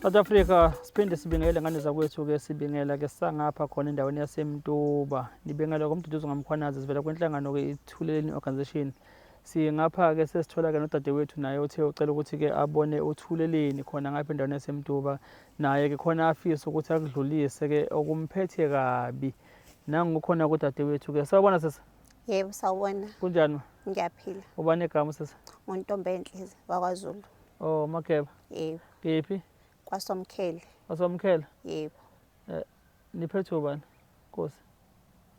South Africa siphinde sibingele ngane zakwethu ke sibingela ke sangapha khona endaweni yaseMtuba nibingela komduduzo ngamkhwanazi sivela kwenhlangano ke ithuleleni organization singapha ke sesithola ke nodadewethu naye uthe ucela ukuthi ke abone uthuleleni khona ngapha endaweni yaseMtuba naye ke khona afisa ukuthi akudlulise ke okumphethe kabi nangu khona kudadewethu ke sawubona sisi. Yebo sawubona. Kunjani ma? Ngiyaphila. Ubani igama sisi? Nguntombenhle wakwaZulu. Oh Mageba. Yebo. Kephi? KwaSomkhele. KwaSomkhele? Yebo. Eh niphethwe ubani? Nkosi.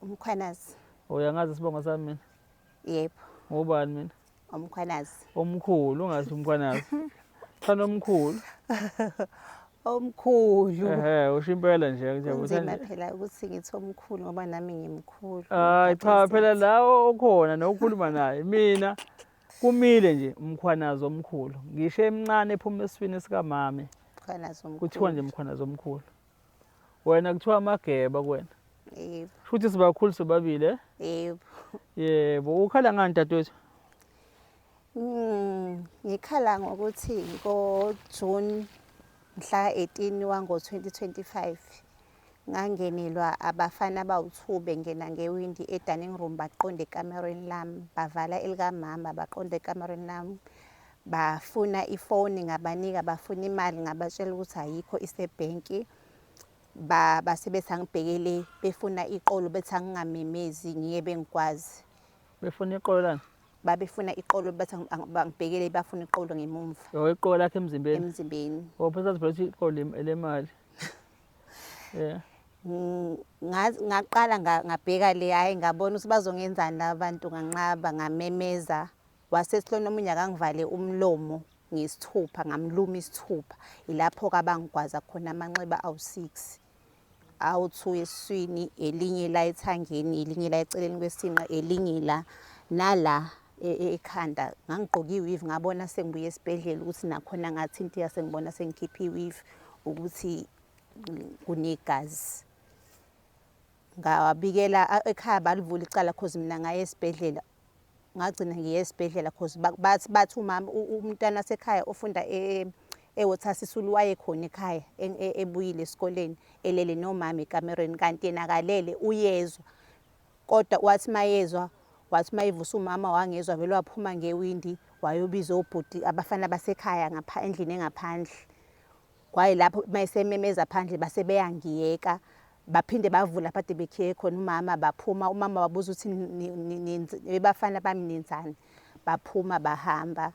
Umkhwanazi. Uyangazi isibongo sami mina? Yebo. Ngubani mina? Umkhwanazi. Omkhulu ungathi umkhwanazi. Thanda omkhulu. Omkhulu. Ehhe usho impela nje nje Kunzima phela ukuthi ngithi omkhulu ngoba nami ngimkhulu. Hayi cha phela la okhona nokukhuluma naye mina kumile nje umkhwanazi omkhulu. Ngisho emncane ephuma esiswini sikamame. Mkhwanazi omkhulu. Kuthiwa nje mkhwanazi omkhulu. Wena kuthiwa amageba kuwena. Yebo. Shuthi sibakhulu sobabili eh? Yebo. Yebo, ukhala ngani dadewethu? Ngikhala ngokuthi ngo June mhla 18 wango 2025 ngangenelwa abafana abawu-2 bengena ngewindi e-dining room baqonda ekamerweni lami bavala elikamama baqonda ekamerweni lami bafuna ifoni ngabanika bafuna imali ngabatshela ukuthi ayikho isebhenki base bethi angibhekele befuna iqolo bethi angingamemezi ngiye bengikwazi. Befuna iqolo lani? Babefuna iqolo bathi bangibhekele bafuna iqolo ngemumva. Oh iqolo lakhe emzimbeni. Emzimbeni. Oh phela sazi phela ukuthi iqolo elemali. Yeah. Ngaqala ngabheka le hayi ngabona ukuthi bazongenzani laba bantu nganqaba ngamemeza wasesilona omunye akangivale umlomo ngesithupha ngamluma isithupha ilapho-ke abangigwaza khona amanxeba awu-six awu-two esiswini elinye la ethangeni elinye la eceleni kwesinqa elinye la nala e, e, ekhanda ngangigqoke i-weave ngabona sengibuye esibhedlela ukuthi nakhona ngathinteka sengibona sengikhiphe i-weave ukuthi kunegazi ngawabikela ekhaya balivula icala cause mina ngaye esibhedlela ngagcina ngiye esibhedlela cause bathi bathi umama umntwana wasekhaya ofunda e, eWalter Sisulu wayekhona ekhaya e, e, ebuyile esikoleni elele nomama ekamerweni kanti yena akalele uyezwa kodwa wathi mayezwa wathi mayivusa umama wangezwa vele waphuma ngewindi wayobiza obhuti abafana basekhaya ngapha endlini engaphandle Kwaye lapho mayesememeza phandle base beyangiyeka baphinde bavula phade bekhiye khona umama baphuma umama wabuza ukuthi bafana bami nenzani baphuma bahamba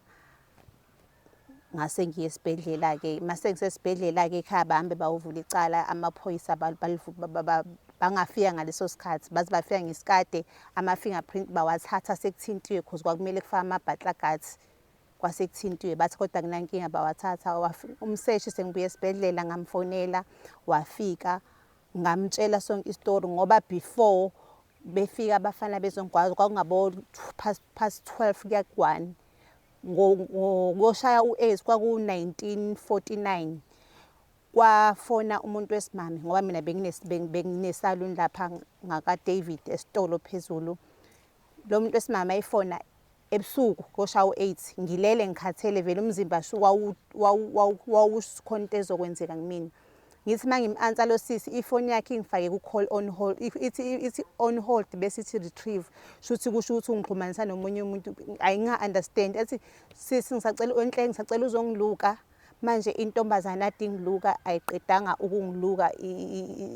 ngase ngiye esibhedlela-ke mase ngisesibhedlela-ke ekhaya bahambe bawuvula icala amaphoyisa bangafika ngaleso sikhathi baze bafika ngesikade ama-fingerprint bawathatha sekuthintiwe cause kwakumele kufake ama-butler guards kwasekuthintiwe bathi kodwa kunankinga bawathatha umseshi sengibuye esibhedlela ngamfonela wafika ngamtshela sonke isitori ngoba before befika abafana bezongigwaza kwakungabo past 12 kuya ku-1 ngokuyoshaya u-8 kwaku-1949 kwafona umuntu wesimame ngoba mina benginesaluni lapha ngaka-David esitolo phezulu lo muntu wesimame ayifona Ebusuku koshaya u-8 ngilele ngikhathele vele umzimba shu wawukhona into ezokwenzeka kumina. Ngithi uma ngim-ansa lo sisi ifoni yakhe ingifake ku-call on hold, ithi ithi on hold bese ithi retrieve. Shuthi kusho ukuthi ungixhumanisa nomunye umuntu ayinga-understand. Ethi sisi ngisacela uNhle ngisacela uzongiluka. Manje intombazane ade ingiluka ayiqedanga ukungiluka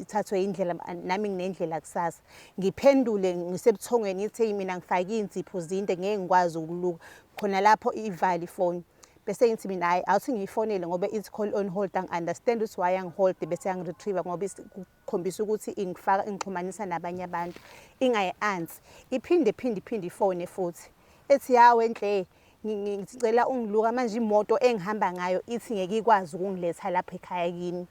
ithathwe indlela nami nginendlela kusasa. Ngiphendule ngisebuthongweni ngithi hey mina ngifake iy'nzipho zinde ngeke ngikwazi ukuluka. Khona lapho ivale ifoni. Bese ngithi mina hhayi awuthi ngiyifonele ngoba ithi call on hold angi-understand ukuthi why yangi-hold bese yangi-retriever ngoba kukhombisa ukuthi ingifaka ingixhumanisa nabanye abantu ingayi-ansi. Iphinde phinde iphinde ifone futhi ethi yawe Nhle ngicela ungiluka manje imoto engihamba ngayo ithi ngeke ikwazi ukungiletha lapha ekhaya kini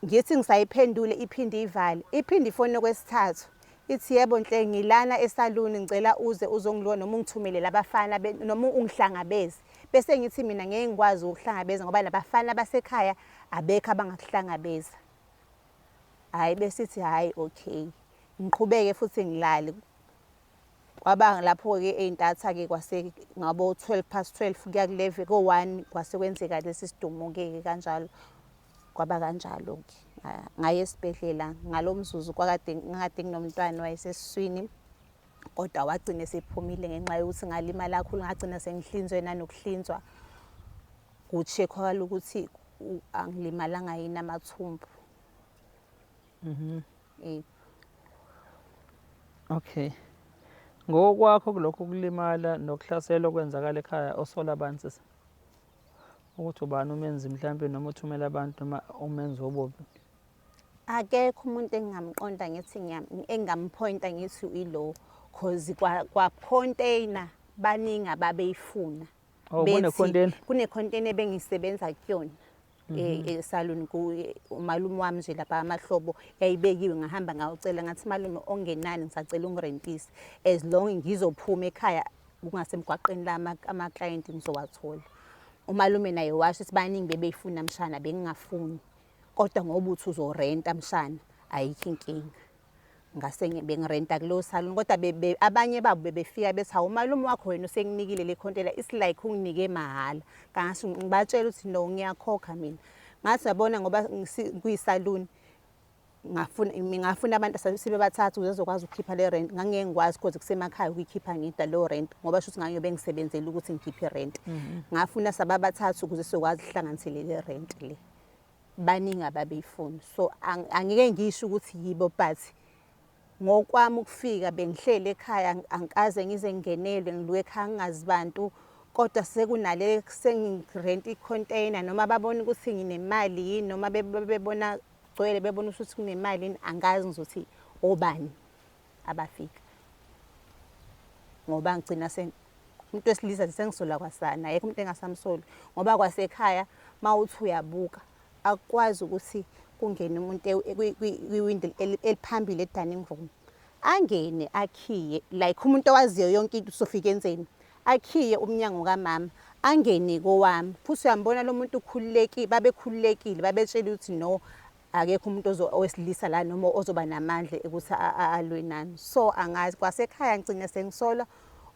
ngithi ngisayiphendule iphinde ivale iphinde ifone okwesithathu ithi yebo nhle ngilana esaluni ngicela uze uzongiluka noma ungithumele labafana noma ungihlangabeze bese ngithi mina ngeke ngikwazi ukuhlangabeza ngoba labafana basekhaya abekho abangakuhlangabeza hhayi besithi hhayi okay ngiqhubeke futhi ngilale. Kwaba lapho-ke ey'ntatha-ke kwase ngabo 12 past 12 kuya ku-11 ko-1 kwase kwenzeka lesi sidumo-ke kanjalo. Kwaba kanjalo-ke. Ngaya esibhedlela ngalo mzuzu kwakade ngakade nginomntwana wayesesiswini kodwa wagcina esephumile ngenxa yokuthi ngalimala kakhulu, ngagcina sengihlinzwe nanokuhlinzwa ku-check-wa ukuthi angilimalanga yini amathumbu. Okay. Ngokwakho kulokhu kulimala nokuhlaselwa okwenzakala ekhaya osola abantu sisi? Ukuthi ubani umenzi mhlampe noma uthumela abantu noma umenzi wobubi? Akekho umuntu engingamqonda ngithi engingamphoyinta ngithi ilo, cause kwa container baningi ababeyifuna. Oh, kune container? Kune container ebengisebenza kuyona. Esaluni umalume wami nje lapha amahlobo yayibekiwe, ngahamba ngawucela ngathi malume ongenani ngisacela ungirentise as long ngizophuma ekhaya kungasemgwaqeni la ama client ngizowathola. Umalume naye washo ukuthi baningi bebeyifuna mshana, bengingafuni kodwa ngoba uthi uzorenta mshana ayikho inkinga. Ngase bengirenta kulowo salon kodwa abanye babo bebefika bethi hawu umalume wakho wena usekunikile le container, it's like unginike mahhala. Ngasho ngibatshela ukuthi no ngiyakhokha mina. Ngathi yabona ngoba kuyisaluni ngafuna abantu sibe bathathu ukuze ngizokwazi ukukhipha le rent. Ngangeke ngikwazi because kusemakhaya ukuyikhipha ngedwa leyo rent ngoba shuthi ngangiyobe ngisebenzela ukuthi ngikhiphe i-rent. Ngafuna sababathathu ukuze sizokwazi ukuhlanganisele le rent le. Baningi ababeyifuna. So angike ngisho ukuthi yibo, but ngokwami ukufika bengihlele ekhaya angikaze ngize ngingenelwe ngiluke ekhaya ngingazi bantu, kodwa sekunale sengirent i-container noma babona ukuthi nginemali yini noma bebona gcwele bebona ukuthi kunemali yini, angazi ngizothi obani abafika ngoba ngigcina umuntu wesilisa sengisola kwasana, ayekho umuntu engasamsoli ngoba kwasekhaya mawuthi uyabuka akukwazi ukuthi kungene umuntu kwiwindi eliphambili e-dining room angene akhiye like umuntu owaziyo yonke into usofika enzeni, akhiye umnyango kamama angene kowami. Futhi uyambona lo muntu ukhululekile, babekhululekile, babetshela ukuthi no akekho umuntu owesilisa la noma ozoba namandla ukuthi alwe nami. So angazi kwasekhaya ngigcine sengisola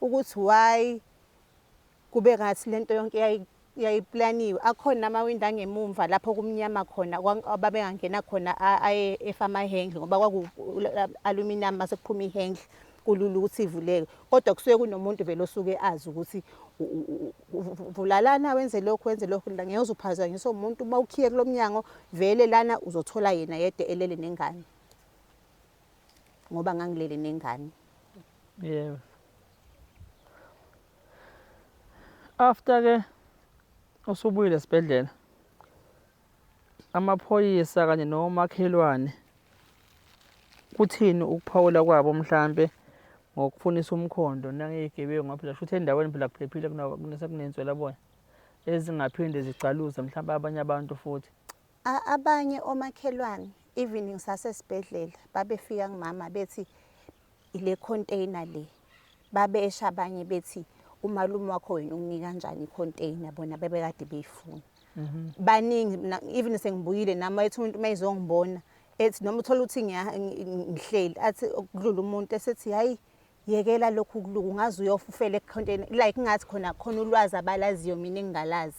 ukuthi why kube ngathi lento yonke yayiplaniwe. Akhona amawindi angemumva lapho kumnyama khona ababengangena khona aye efama hhengle ngoba kwaku aluminium mase kuphuma ihhengle kulula ukuthi ivuleke, kodwa kusuke kunomuntu vele osuke azi ukuthi vula lana wenze lokhu wenze lokhu, ngeke uze uphazanyiswe umuntu. Uma ukhiye kulo mnyango vele lana uzothola yena yedwa elele nengane ngoba ngangilele nengane. Yebo. After ke usubuyile esibhedlela, amaphoyisa kanye nomakhelwane kuthini ukuphawula kwabo mhlambe ngokufunisa umkhondo nangeyigebengu, ngoba phela shuthi endaweni phela kuphephile sekunenswela boya ezingaphinde zigcaluze mhlambe abanye abantu futhi. Abanye omakhelwane even ngisasesibhedlela babefika kumama bethi ile container le, babesha abanye bethi umalume wakho wena ukunika kanjani i-container, bona bebekade beyifuna. Baningi even sengibuyile nami wayethi umuntu uma ezongibona ethi noma uthola ukuthi ngihleli athi ukudlula umuntu esethi hayi yekela lokhu kuluka ungaze uyofufela e-container, like ngathi khona khona ulwazi abalaziyo mina engingalazi.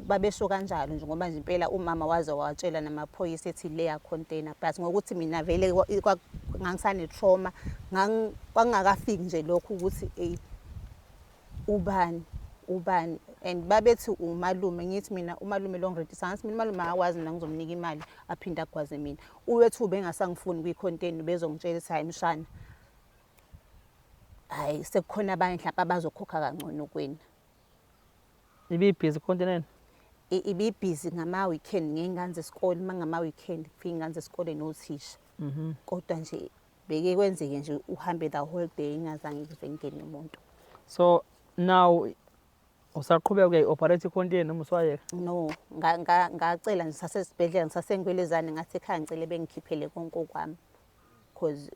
Babesho kanjalo nje ngoba nje impela umama waze watshela namaphoyisa ethi leya container, but ngokuthi mina vele ngangisane trauma, kwangakafiki nje lokhu ukuthi ey ubani ubani, and babethi umalume. Ngithi mina umalume lo ngirentisa, ngathi mina umalume akakwazi, mina ngizomnika imali aphinde agwaze mina. Uwethu ubengasangifuni kwi-container, ubezongitshela ukuthi hayi mshana, hayi sekukhona abanye mhlawumbe abazokhokha kangcono kwena. Ibibhizi container? Ibibhizi ngama-weekend ngey'ngane zesikole, uma ngama-weekend kufika iy'ngane zesikole nothisha. Kodwa nje beke kwenzeke nje uhambe the whole day ingazange kuze kungene umuntu. So now usaqhubeka uyayi-operate i-container noma uswayeka? No, ngacela nje sasesibhedlela ngisasengwelezane ngathi ekhaya ngicele bengikhiphele konke okwami cause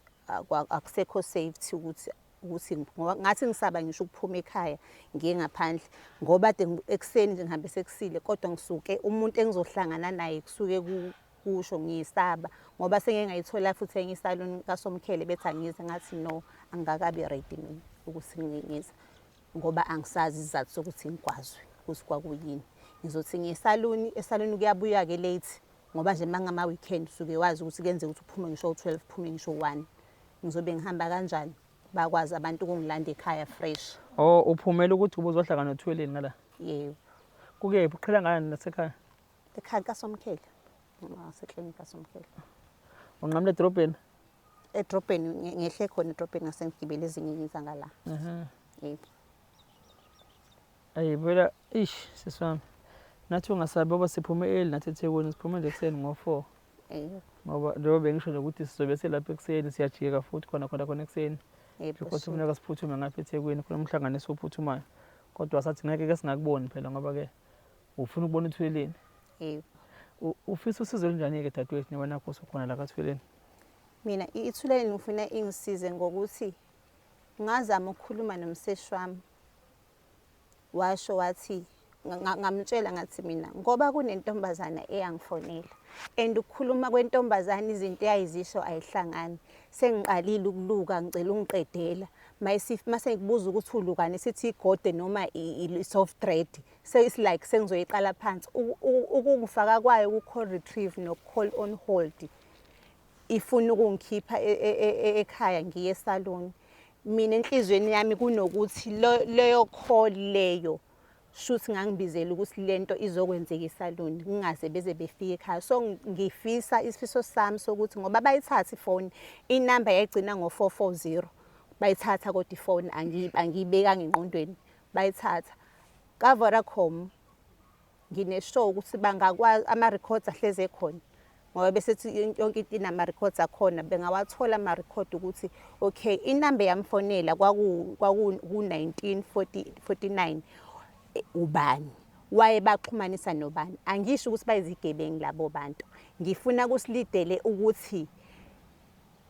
akusekho safety ukuthi ngoba ngathi ngisaba ngisho ukuphuma ekhaya ngiye ngaphandle ngoba kade ekuseni nje ngihambe sekusile, kodwa ngisuke umuntu engizohlangana naye kusuke kusho ngiyisaba ngoba sengike ngayithola futhi enye isaluni kaSomkhele bethi angize, ngathi no Angikakabi ready mina ukuthi ngiza ngoba angisazi isizathu sokuthi ngigwazwe ukuthi kwakuyini. Ngizothi ngiye esaluni, esaluni kuyabuya-ke late ngoba nje uma ngama-weekend usuke wazi ukuthi kuyenzeka ukuthi uphume ngisho u-12 uphume ngisho u-1. Ngizobe ngihamba kanjani? Bakwazi abantu ukungilanda ekhaya fresh. Oh, uphumela ukuthi ubuzohlangana noThweleni ngala? Yebo. Kukephi? Uqhela ngani nasekhaya? Ekhaya kaSomkhele. Ngaseklinikhi kaSomkhele. Unqamula edrobheni? Edrobheni ngehle khona edrobheni ngase ngigibele ezinye ngiza ngala. Yebo. Ayi phela ish sisi wami. Nathi ungasabi ngoba siphume early nathi eThekwini siphume nje ekuseni ngo-4. Yebo. Ngoba njengoba bengisho nje ukuthi sizobe selapha ekuseni siyajika futhi khona khona khona ekuseni. Yebo. Because kufuneka siphuthume ngapha eThekwini khona umhlangano esiwuphuthumayo. Kodwa sathi ngeke ke singakuboni phela ngoba ke ufuna ukubona uThuleleni. Yebo. Ufisa usizo olunjani-ke dadewethu njengoba nakho usukhona la kaThuleleni? Mina iThuleleni ngifuna ingisize ngokuthi ngazama ukukhuluma nomseshi wami. Washo wathi ngamtshela ngathi mina ngoba kunentombazana eyangifonela and ukukhuluma kwentombazana izinto eyayizisho ayihlangani, sengiqalile ukuluka ngicela ungiqedela. Mase ngikubuza ukuthi ulukani sithi igode noma i-soft thread, it's like sengizoyiqala phansi. Ukungifaka kwayo ku-call retrieve no-call on hold, ifuna ukungikhipha ekhaya ngiye esaluni. Mina enhliziyweni yami kunokuthi leyo call leyo shuthi ngangibizela ukuthi lento izokwenzeka esaluni kungaze beze befike ekhaya. So ngifisa isifiso sami sokuthi ngoba bayithatha ifoni, inamba yayigcina ngo-440, bayithatha kodwa ifoni angiyibekanga engqondweni, bayithatha. Ka-Vodacom ngine-sure ukuthi bangakwazi ama-records ahlezi ekhona ngoba besethi yonke into inama-records akhona, bengawathola ama-record ukuthi okay inamba yamfonela kwaku-1949 ubani, waye baxhumanisa nobani. Angisho ukuthi bayizigebengu labo bantu, ngifuna kusilidele ukuthi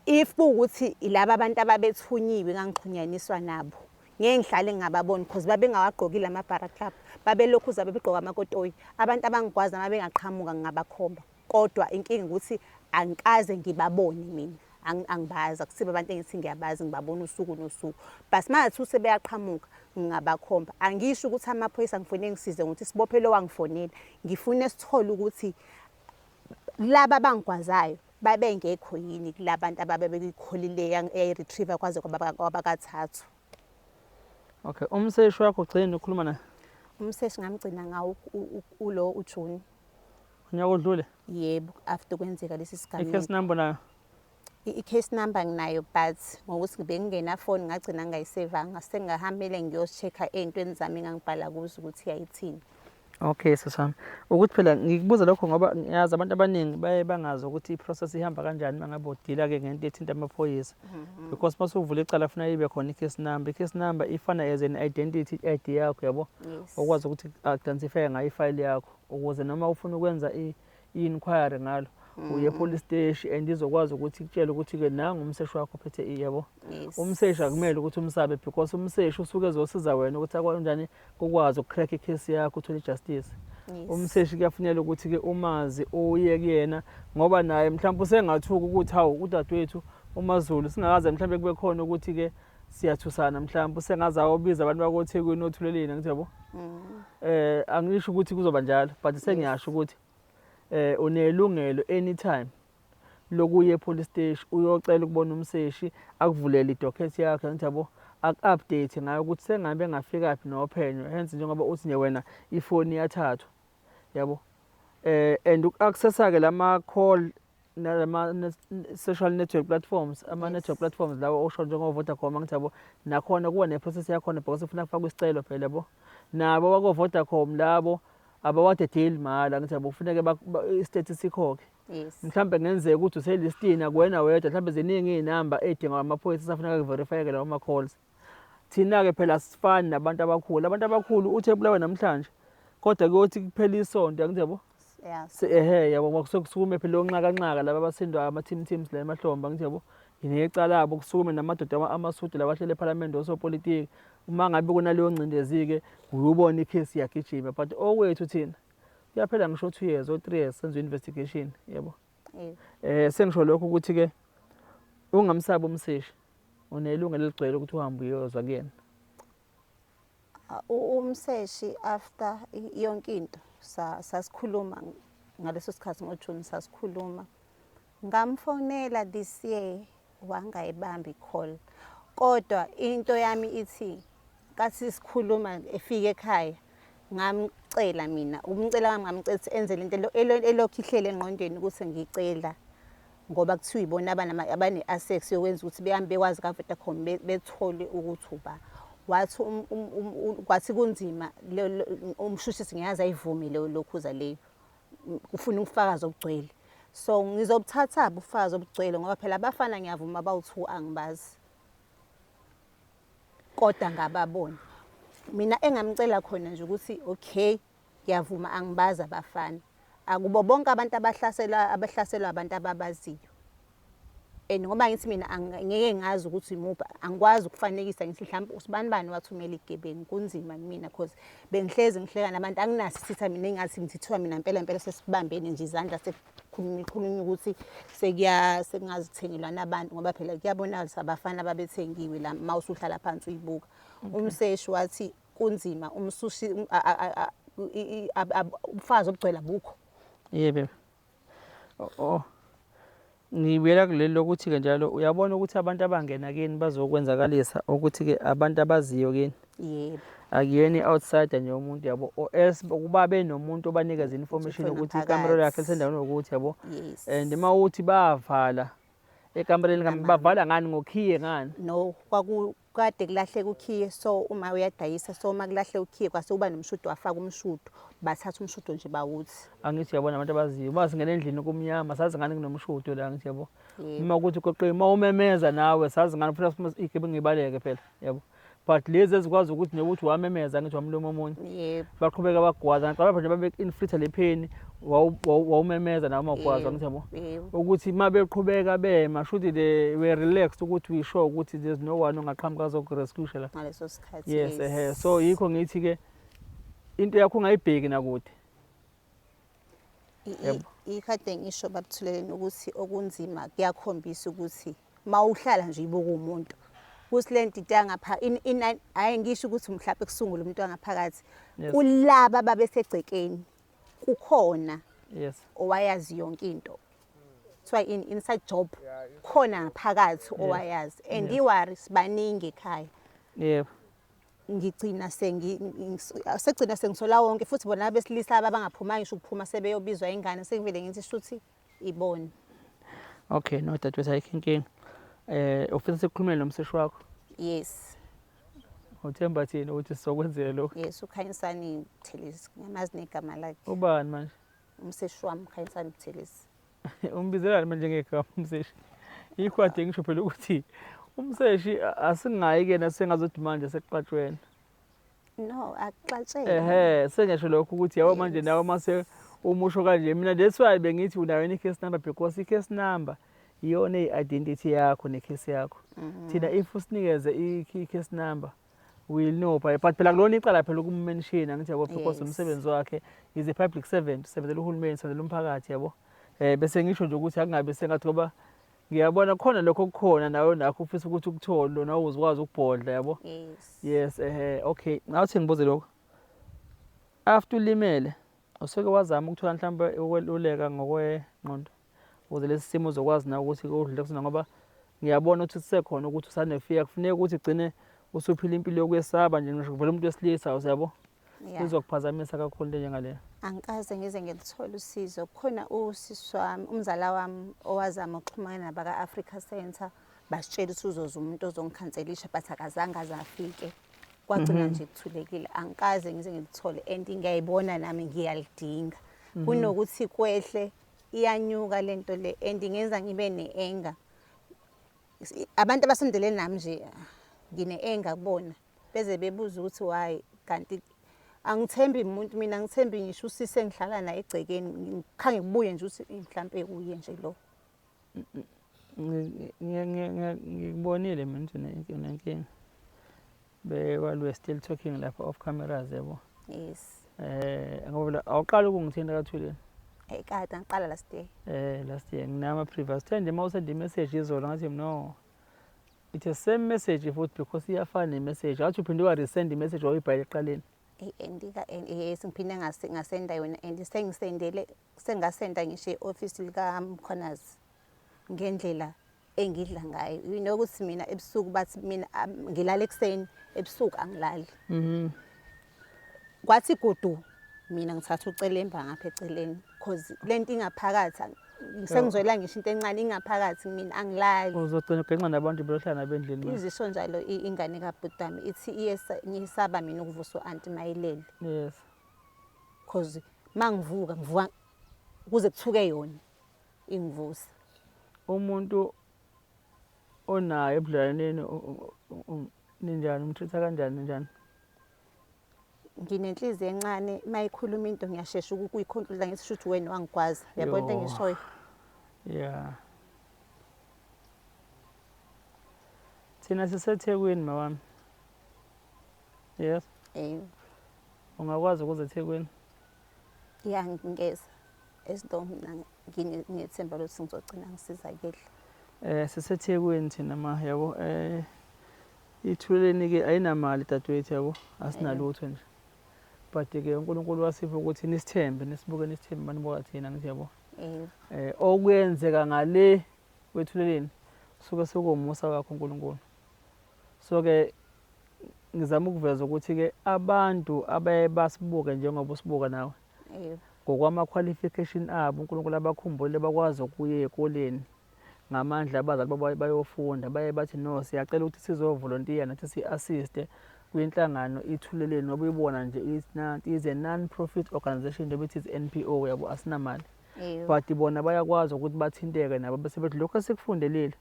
if kuwukuthi laba abantu ababethunyiwe ngangixhunyaniswa nabo, ngeke ngihlale ngingababoni because babengawagqokile ama-balaclava, babelokhuza bebegqoka amakotoyi. Abantu abangikwazi noma bengaqhamuka ngingabakhomba, kodwa inkinga ukuthi angikaze ngibabone mina, angibazi, akusibo abantu engithi ngiyabazi ngibabona usuku nosuku, but uma ngathiwa sebeyaqhamuka ngingabakhomba. Angisho ukuthi amaphoyisa ngifune ngisize ngokuthi sibophe lo wangifonela, ngifune sithole ukuthi laba abangigwazayo babengekho yini kulabantu ababe bekuyikholile eyayi-retriever kwaze kwaba kathathu. Okay, umseshi wakho ugcine ukukhuluma naye? Umseshi ngamgcina ngawo ulo uJune. Unyaka odlule? Yebo, after kwenzeka lesi sigameko. I-case number nayo? I-case number nginayo but ngokuthi bengingena phone ngagcina ngingayisevanga, sengahambele ngiyo-check-a ey'ntweni zami engangibhala kuzo ukuthi yayithini. Okay sisami, ukuthi phela ngikubuza lokho ngoba ngiyazi abantu abaningi baye bangazi ukuthi i-process ihamba kanjani uma ngabe udila-ke ngento ethinta amaphoyisa. Because uma usuvula icala kufuneka ibe khona i-case number. I-case number ifana as an identity i-ID yakho yabo. Okwazi ukuthi identify ngayo ifayili yakho ukuze noma ufuna ukwenza i-inquiry ngalo uye police station and izokwazi ukuthi ikutshele ukuthi-ke nangu umseshi wakho ophethe yabo. Umseshi akumele ukuthi umsabe because umseshi usuke ezosiza wena ukuthi akanjani ukwazi uku-crack i-case yakho uthole i-justice. Umseshi kuyafuneka ukuthi-ke umazi uye kuyena ngoba naye mhlawumbe usengathuka ukuthi hawu udadewethu uMaZulu singakaze mhlawumbe kube khona ukuthi-ke siyathusana mhlawumbe usengaze ayobiza abantu bakoThekwini oThuleleni angithi yabo. Angisho ukuthi kuzoba njalo but sengiyasho ukuthi unelungelo anytime lokuya e-police station uyocela ukubona umseshi akuvulele i-docket yakho angithi yabo, aku-update ngayo ukuthi sengabe ngafikaphi nophenyo, hence njengoba uthi nje wena ifoni iyathathwa yabo. And uku-accessa-ke lama call nalama social network platforms, ama-network platforms lawa osho njengo-Vodacom angithi yabo, nakhona kuba ne-process yakhona because ufuna kufakwe isicelo phela yabo. Nabo bako-Vodacom labo abawadedeli mahhala angithi yabo, kufuneke i-state sikhokhe. Mhlambe kungenzeka ukuthi uselistini akuwena wedwa, mhlambe ziningi iy'namba ey'dingwa amaphoyisa asafuneka ku-verify-ke lawo ma-calls. Thina-ke phela asifani nabantu abakhulu. Abantu abakhulu uthi ebulawe namhlanje kodwa kuyothi kuphela isonto angithi yabo. Ehe yabo, ngoba kusuke kusukume phela onxakanxaka laba abasindwa ama-team teams la emahlombe angithi yabo. Necala labo kusukume namadoda amasudu lawa ahleli ephalamende osopolitiki. Uma ngabe kunaleyo ngcindezi-ke uyubona ikhesi iyagijima, but okwethu thina kuyaphela ngisho 2 years or 3 years senze investigation yabo. Sengisho lokho ukuthi-ke ungamsabi umseshi. Unelungelo eligcwele ukuthi uhambe uyozwa kuyena. Umseshi after yonke into sasikhuluma ngaleso sikhathi ngoJune, sasikhuluma, ngamfonela this year, wangayibamba i-call. Kodwa into yami ithi kathi sikhuluma efika ekhaya, ngamcela mina, umcela wami, ngamcela ukuthi enze lento elokhu ihlele engqondweni ukuthi ngicela, ngoba kuthiwa ibona abane-access yokwenza ukuthi behambe bekwazi ka-Vodacom bethole ukuthi uba. Wathi kwathi kunzima, umshushisi ngiyazi ayivume leyo lokhuza leyo, ufuna ubufakazi obugcwele. So ngizobuthatha ubufakazi obugcwele, ngoba phela abafana ngiyavuma bawu-two angibazi, kodwa ngababona. Mina engamcela khona nje ukuthi okay, ngiyavuma angibazi abafana, akubo bonke abantu abahlaselwa abahlaselwa abantu ababaziyo. And ngoba ngithi mina ngeke ngazi ukuthi imuphi, angikwazi ukufanekisa ngithi mhlawumbe usibani bani wathumela igebengu. Kunzima kumina because bengihlezi ngihleka nabantu, anginaso isitha mina engathi ngithithiwa mina impela impela sesibambene nje izandla, sekukhulunywa khulunywa ukuthi sekuya sekungazithengelwana abantu, ngoba phela kuyabonakala ukuthi abafana babethengiwe la uma usuhlala phansi uyibuka. Umseshi wathi kunzima, umsushi ubufakazi obugcwele abukho. Yebo. Oh. Ngibuyela kuleli lokuthi-ke njalo uyabona ukuthi abantu abangena kini bazokwenzakalisa, ukuthi-ke abantu abaziyo kini. Yebo. Akuyena i-outsider nje umuntu, yabo, or else kuba benomuntu obanikeza information Khona ukuthi ikamero lakhe phakathi. lisendaweni yokuthi, yabo. Yes. And uma uthi bavala ekamereni, Kamama. bavala ngani, ngokhiye ngani? No, kwakukade kulahleka ukhiye, so uma uyadayisa, so uma kulahleka ukhiye kwase kuba nomshudo, wafaka umshudo, bathatha umshudo nje bawuthi. Angithi uyabona abantu abaziyo, uma singena endlini kumnyama, sazi ngani kunomshudo la, angithi yabo. Yebo. Uma kuthi koqe uma umemeza nawe, sazi ngani futhi igebengu ibaleke phela, yabo. But lezi ezikwazi ukuthi nokuthi wamemeza, angithi wamluma omunye. Yebo. Baqhubeka bagwaza, ngicabanga nje babe inflict le pain, wawumemeza nawe mawugwazwa, angithi yabo. Yebo. Ukuthi uma beqhubeka bema, shuthi they were relaxed ukuthi we sure ukuthi there's no one ongaqhamuka azokurescue la. Ngaleso sikhathi. Yes, ehe. So yikho ngithi ke into yakho ungayibheki nakude. Yebo. Ikade ngisho babuthuleleni ukuthi okunzima kuyakhombisa ukuthi mawuhlala nje ibuka umuntu ukuthi le nto ngapha hayi ngisho ukuthi mhlawumbe kusungula umuntu wangaphakathi kulaba babesegcekeni kukhona owayazi yonke into, kuthiwa in inside job, khona ngaphakathi owayazi. And iwari sibaningi ekhaya. Ngigcina segcina sengisola wonke futhi bona abesilisa abangaphumanga ngisho ukuphuma sebeyobizwa ingane, sengivele ngithi shuthi ibona. Okay, no dadewethu, ayikho inkinga. Ufisa sikhulume nomseshi wakho? Yes. Uthemba thina ukuthi sizokwenzela lokho. Yes, uKhanyisani Buthelezi, ngiyamazi negama lakhe. Ubani manje? Umseshi wami, uKhanyisani Buthelezi. Umbizelani manje ngegama umseshi? Yikho kade ngisho phela ukuthi umseshi asingayi kena sengazothi manje sekuxatshwene. No, akuxatshene. Ehhe, sengisho lokho ukuthi yabo manje nawe mase umusho kanje, mina that's why bengithi unayo i-case number, because i-case number iyona i-identity yakho ne-case yakho. Thina if usinikeze i-case number, we'll know, but phela kulona icala phela ukummention, angithi yabo, because umsebenzi wakhe is a public servant, usebenzela uhulumeni, usebenzela umphakathi, yabo. Bese ngisho nje ukuthi akungabe sengathi, ngoba ngiyabona khona lokho okukhona nawe nakho ufisa ukuthi ukuthole nawe uzokwazi ukubhodla, yabo. Yes. Yes, ehe, okay. Ngathi ngibuze lokho. After ulimele, usuke wazama ukuthola mhlawumbe ukweluleka ngokwengqondo ukuze lesi simo uzokwazi nawe ukuthi udlule kusona, ngoba ngiyabona ukuthi kusekhona ukuthi usanefika, kufuneka ukuthi ugcine usuphila impilo yokwesaba nje ngisho kuvela umuntu wesilisa, usiyabo, izokuphazamisa kakhulu into enjengaleyo. Angikaze ngize ngilithole usizo. Kukhona usisi wami, umzala wami, owazama ukuxhumana nabaka-Africa Center, basitshela ukuthi uzoza umuntu ozongikhanselisha, but akazange aze afike, kwagcina nje kuthulekile. Angikaze ngize ngilithole and ngiyayibona nami ngiyalidinga. Kunokuthi kwehle, iyanyuka lento le and ingenza ngibe ne-anger. Abantu abasondelene nami nje ngine-anger kubona, beze bebuza ukuthi why, kanti angithembi umuntu mina, angithembi ngisho usisi engihlala naye egcekeni. Khange kubuye nje ukuthi mhlampe uye nje lo. Ngikubonile mina ukuthi unenkinga. While we're still talking lapha off cameras, yabo. Yes. Ngoba awuqali ukungithinta kaThuleni. Eh, kade ngiqala last year. Last year nginama previous. Then nje mawusend message izolo ngathi no. It's the same message futhi because iyafana ne-message. Athi uphinde wa-resend i-message wawuyibhala ekuqaleni. And yes, ngiphinde ngasenda yona and sengisendele, sengasenda ngisho e-office likaMkhwanazi ngendlela engidla ngayo. You know ukuthi mina ebusuku bathi mina ngilala ekuseni, ebusuku angilali. Kwathi gudu mina ngithatha ucelemba ngapha eceleni cause lento ingaphakathi, sengizwela ngisho into encane ingaphakathi mina angilali. Uzogcina ugenca nabantu beyohlala nabo endlini manje. Izisho njalo ingane kabhuti wami ithi ngiyisaba mina ukuvuswa u-anti mayilele. Yes. Cause mangivuka ngivuka kuze kuthuke yona ingivusa. Umuntu onayo ebudlelwaneni ninjani, umtreat-a kanjani, ninjani? Nginenhliziyo encane, mayikhuluma into ngiyashesha ukuyiconclude ngithi shuthi wena wangigwaza. Uyabona into Yo. engishoyo? Yeah. Thina siseThekwini mawami. Yes. Ungakwazi ukuza eThekwini? Ya, ngingeza. As though mina nginethemba lokuthi ngizogcina ngisizakele. SiseThekwini thina ma, yabo. Ithuleleni ke ayinamali dadewethu, yabo. Asinalutho nje. But ke uNkulunkulu wasipha ukuthi nisithembe, nisibuke nisithembe manibuka thina ngithi, yabo. Okwenzeka ngale kwethuleleni suke sekuwumusa wakho uNkulunkulu. So ke ngizama ukuveza ukuthi ke abantu abaye basibuke njengoba usibuka nawe. Ngokwama qualification abo uNkulunkulu abakhumbule bakwazi ukuya ezikoleni ngamandla abazali babo bayofunda, baye bathi no siyacela ukuthi sizovolontiya nathi si-assiste kwinhlangano Ithuleleni, ngoba uyibona nje is a non-profit organization njengoba ithi NPO, yabo, asinamali. But bona bayakwazi ukuthi bathinteke nabo bese bethi lokho esikufundelile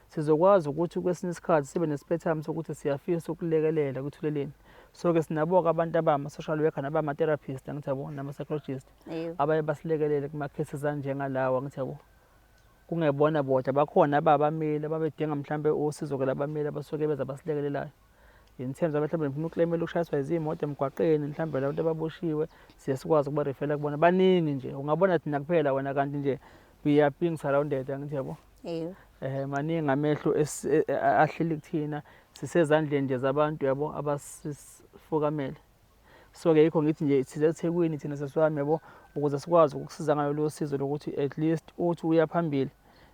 sizokwazi ukuthi kwesinye isikhathi sibe ne-spare time sokuthi siyafisa ukulekelela kwithuleleni. So ke sinabo-ke abantu abama-social worker nabama-therapist, angithi yabo, nama-psychologist abaye basilekelele kuma-cases anjengalawa, angithi yabo. Kungebona bodwa, bakhona ababameli ababedinga mhlambe usizo-ke labameli abasuke beza basilekelelayo. In terms of mhlawumbe nifuna ukuklemela ukushayiswa izimoto emgwaqeni, mhlawumbe labantu ababoshiwe siye sikwazi ukubarefela kubona. Baningi nje, ungabona thina kuphela wena kanti nje we are being surrounded, angithi yabo. Maningi amehlo ahleli kuthina, sisezandleni nje zabantu, yabo, abasifukamele. So ke yikho ngithi nje size eThekwini thina sesiwami, yabo, ukuze sikwazi ukukusiza ngayo lo sizo lokuthi at least uthi uya phambili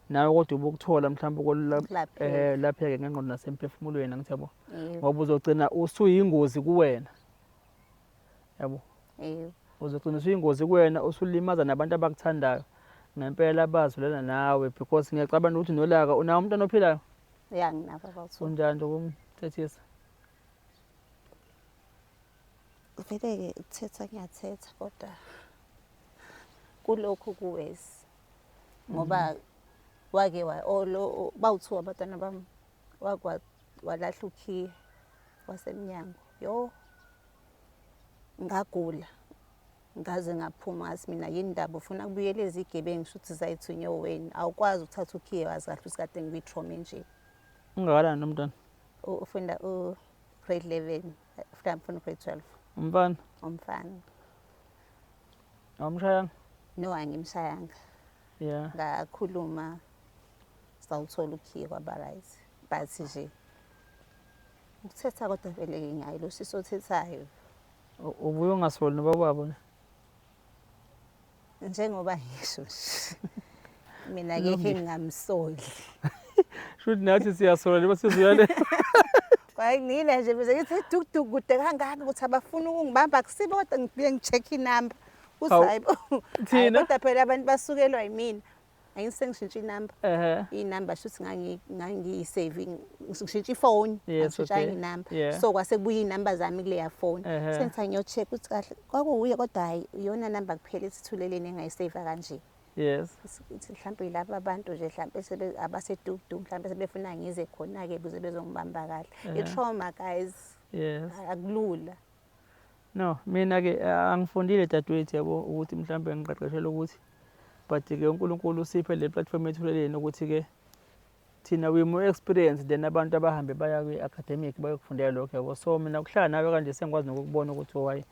nawe kodwa ubukuthola mhlawumbe lapheke ngengqondo nasemphefumulweni, angithi yabo. Ngoba uzogcina usuyingozi kuwena, yabo. Uzogcina usuyingozi kuwena, usulimaza nabantu abakuthandayo ngempela bazwelana nawe, because ngiyacabanga ukuthi nolaka unawo umntwana ophilayo. Ya, nginabo abathu. Unjani nje ukumthethisa? Vele-ke ukuthetha ngiyathetha, kodwa kulokhu kuwesi ngoba wake wa lo bawuthiwa abantwana bami wakwa walahla ukhiye wasemnyango. Yo, ngagula ngaze ngaphuma, ngathi mina yini ndaba ufuna kubuyela ezigebengu, shuthi zayithunywe wena, awukwazi ukuthatha ukhiye wazi kahle ukuthi kade ngikwi-trauma nje. Ungakanani nomntwana? Ufunda u-grade 11, ufunda grade 12. Umfana? Umfana. Awumshayanga? No, angimshayanga. Ngakhuluma sawuthola ukhiye kwaba right. But nje ukuthetha kodwa vele ke ngiyayi lo sisi othethayo. Ubuye ungasoli nobaba ne? Njengoba ngisho nje. Mina ke ngingamsoli. Shuthi nathi siyasola njengoba sizuya le. Kwayingile nje bese ngithi duk duk kude kangaka ukuthi abafuna ukungibamba kusibo, kodwa ngibuye ngi-check inamba. Uthi hayibo. Thina kodwa phela abantu basukelwa yimina. Angisengishintsha inamba. Inamba shuthi ngangiyisave, ngishintsha ifoni, angishintshanga inamba. So kwase kubuya inamba zami kuleya phone. Sengithi ngiyo-check ukuthi kahle kwakuwuye, kodwa hayi iyona namba kuphela esithuleleni engayisave kanje. Ukuthi mhlawumbe yilaba abantu nje mhlawumbe abasedukuduk mhlawumbe sebefuna ngize khona-ke ukuze bezongibamba kahle. I-trauma guys. Akulula. No, mina ke angifundile dadewethu, yabo, ukuthi mhlawumbe ngiqeqeshelwe ukuthi, but ke uNkulunkulu usiphe le platform ethuleleni ukuthi ke thina we more experience than abantu abahambe baya kwi-academic bayokufundela lokho, yabo. So mina kuhlala nawe kanje sengikwazi nokukubona ukuthi why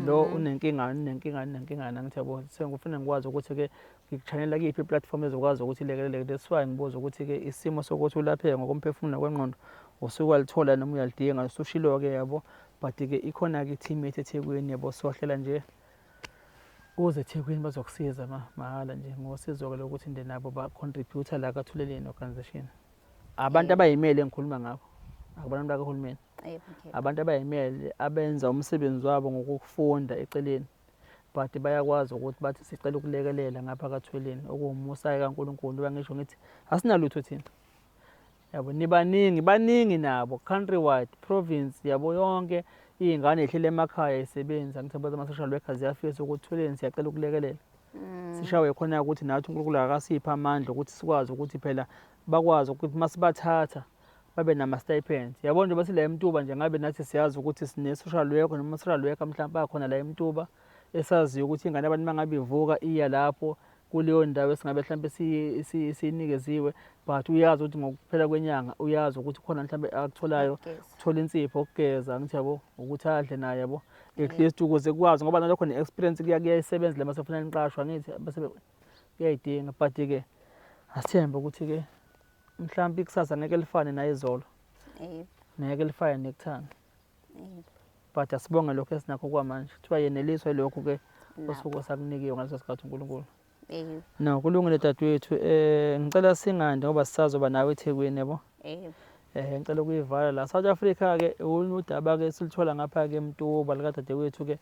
lo unenkinga, unenkinga, unenkinga, angithi yabo. Sengifuna ngikwazi ukuthi ke Ngikuchanela kuyiphi i-platform ezokwazi ukuthi ilekeleleke. That's why ngibuza ukuthi-ke isimo sokuthi ulapheke ngokomphefumulo nakwengqondo usuke walithola noma uyalidinga, usushilo-ke yabo. But-ke ikhona-ke i-team yethu eThekwini yabo, sohlela nje uze eThekwini bazokusiza mahhala nje ngosizo-ke lokuthi nje nabo ba-contribute la kaThuleleni Organisation. Abantu abayimele engikhuluma ngabo, akubona abantu bakahulumeni. Abantu abayimele abenza umsebenzi wabo ngokufunda eceleni. But bayakwazi ukuthi bathi sicela ukulekelela ngapha kaThuleleni, okuwumusa kaNkulunkulu. Ngoba ngisho ngithi asinalutho thina. Yabo nibaningi, baningi nabo countrywide, province yabo yonke iy'ngane ey'hleli emakhaya y'sebenza. Ngithi ama-social workers ziyafisa ukuthi Thuleleni siyacela ukulekelela. Sishawe khona ukuthi nathi uNkulunkulu akasiphe amandla ukuthi sikwazi ukuthi phela bakwazi ukuthi masibathatha babe nama-stipends. Yabo nje basila eMtuba nje ngabe nathi siyazi ukuthi sine-social worker noma social worker mhlawumbe akhona la eMtuba esaziyo ukuthi ingane abantu mangabe ivuka iya lapho kuleyo ndawo esingabe mhlawumbe siyinikeziwe, but uyazi ukuthi ngokuphela kwenyanga uyazi ukuthi khona mhlawumbe akutholayo, uthola insipho okugeza, ngithi yabo ukuthi adle naye yabo, at least ukuze kukwazi ngoba nalokho ne-experience kuyayisebenza le masefuna niqashwa ngithi bese kuyayidinga. But-ke asithembe ukuthi-ke mhlawumbe ikusasa ngeke lifane nayizolo, ngeke lifane nekuthanga, but asibonge lokho esinakho kwamanje. Kuthiwa yeneliswa lokhu-ke osuke sakunikiwe ngaleso sikhathi uNkulunkulu. No, kulungile dadewethu. Ngicela singande ngoba sisazoba nawe eThekwini yabo. Ngicela ukuyivala la. South Africa ke olunye udaba ke siluthola ngapha ke eMtuba lika dadewethu ke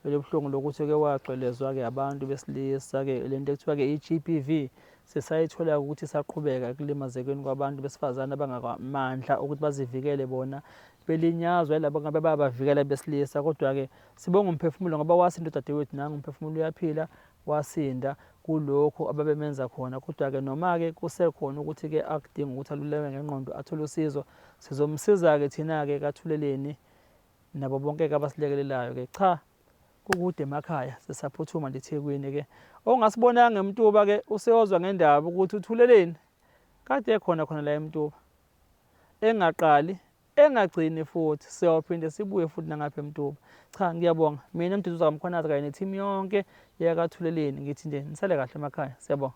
lobuhlungu lokuthi ke wagcwelezwa ke abantu besilisa ke lento ekuthiwa ke i-GBV sisayithola ukuthi isaqhubeka ekulimazekeni kwabantu besifazane abangakamandla ukuthi bazivikele bona belinyazwa yilabo ngabe bayabavikela besilisa. Kodwa-ke sibonga umphefumulo ngoba wasinda udadewethu, nangu umphefumulo uyaphila, wasinda kulokhu ababemenza khona. Kodwa-ke noma-ke kusekhona ukuthi-ke akudinga ukuthi aluleke ngengqondo athole usizo, sizomsiza-ke thina-ke kaThuleleni nabo bonke-ke abasilekelelayo-ke. Cha, kukude emakhaya, sisaphuthuma nje eThekwini-ke. Ongasibonanga eMtuba-ke useyozwa ngendaba ukuthi uThuleleni kade ekhona khona la eMtuba, engaqali engagcini futhi siyophinde sibuye futhi nangapha eMtuba. Cha, ngiyabonga mina Mduduzi kaMkhwanazi kanye ne-team yonke yakaThuleleni, ngithi nje nisale kahle emakhaya. Siyabonga.